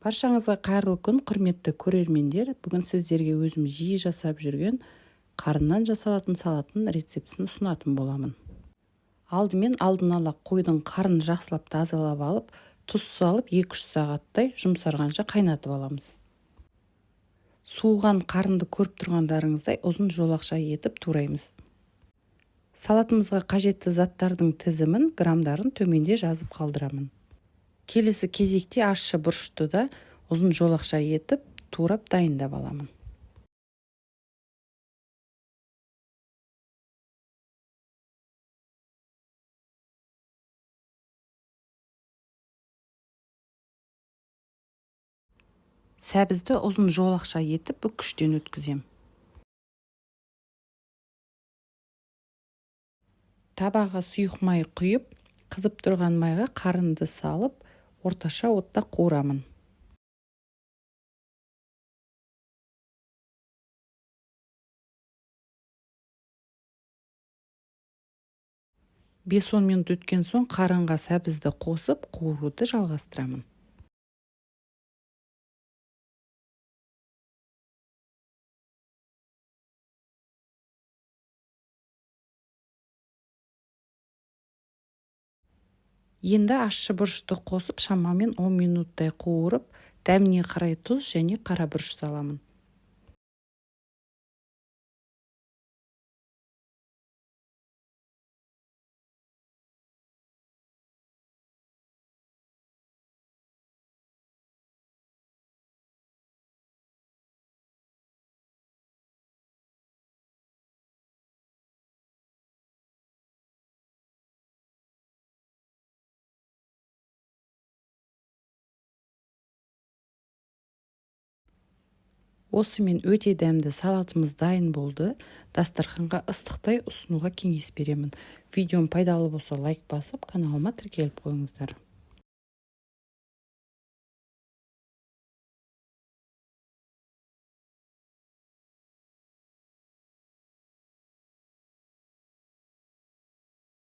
Баршаңызға қайырлы күн, құрметті көрермендер! Бүгін сіздерге өзім жиі жасап жүрген қарыннан жасалатын салаттың рецептісін ұсынатын боламын. Алдымен алдын ала қойдың қарнын жақсылап тазалап алып, тұз салып, 2-3 сағаттай жұмсарғанша қайнатып аламыз. Суыған қарынды көріп тұрғандарыңыздай ұзын жолақша етіп тураймыз. Салатымызға қажетті заттардың тізімін, грамдарын төменде жазып қалдырамын. Келесі кезекте ащы бұрышты да ұзын жолақша етіп турап дайындап аламын. Сәбізді ұзын жолақша етіп бүккіштен өткізем. Табаға сұйық май құйып, қызып тұрған майға қарынды салып, орташа отта қуырамын. 5-10 минут өткен соң қарынға сәбізді қосып, қуыруды жалғастырамын. Енді ащы бұрышты қосып, шамамен 10 минуттай қуырып, дәміне қарай тұз және қара бұрыш саламын. Осымен өте дәмді салатымыз дайын болды. Дастарханға ыстықтай ұсынуға кеңес беремін. Видеом пайдалы болса, лайк басып, каналыма тіркеліп қойыңыздар.